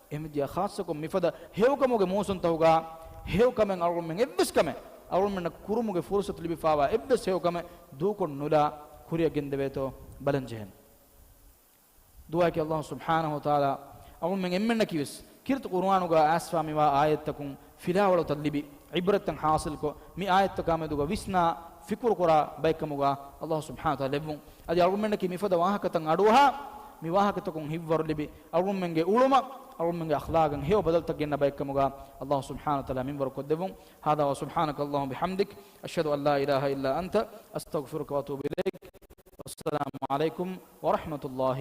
އެހެންވެއްޖިޔާ ޚާއްޞަކޮށް މިފަދަ ހެޔޮކަމުގެ މޫސުންތަކުގަ ހެޔޮކަމެއް އަޅުގަނޑުމެން އެއްވެސް ކަމެއް އަޅުގަނޑުމެންނަށް ކުރުމުގެ ފުރުޞަތު ލިބިފާވާ އެއްވެސް ހެޔޮކަމެއް ދޫކޮށް ނުލާ ކުރިއަށް ގެންދެވޭތޯ ބަލަން ޖެހެން. ދުޢާއަކީ ﷲ ސުބްޙާނަހޫ ވަތަޢާލާ އަޅުމެން އެންމެންނަކީވެސް ކީރިތި ޤުރުއާނުގަ އައިސްފާ މިވާ އާޔަތްތަކުން ފިލާވަޅުތައް ލިބި، ޢިބްރަތްތައް ޙާޞިލްކޮށް، މި އާޔަތްތަކާ މެދުގަ ވިސްނާ ފިކުރުކުރާ ބައެއްކަމުގަ ﷲ ސުބްޙާނަހޫ ވަތަޢާލާ ލެއްވުން. އަދި އަޅުގަނޑަކީ މިފަދަ ވާހަކަތައް އަޑުއަހާ، މި ވާހަކަތަކުން ހިތްވަރު ލިބި، އަޅުގަނޑުމެންގެ އުޅުމަށް، އަޅުގަނޑުމެންގެ އަޚްލާގަށް ހެޔޮ ބަދަލުތައް ގެންނަ ބައެއްކަމުގަ ﷲ ސުބްޙާނަހޫ ވަތަޢާލާ މިންވަރު ކޮށްދެއްވުން. هذا وسبحانك اللهم بحمدك، أشهد أن لا إله إلا أنت، أستغفرك وأتوب إليك. والسلام عليكم ورحمة الله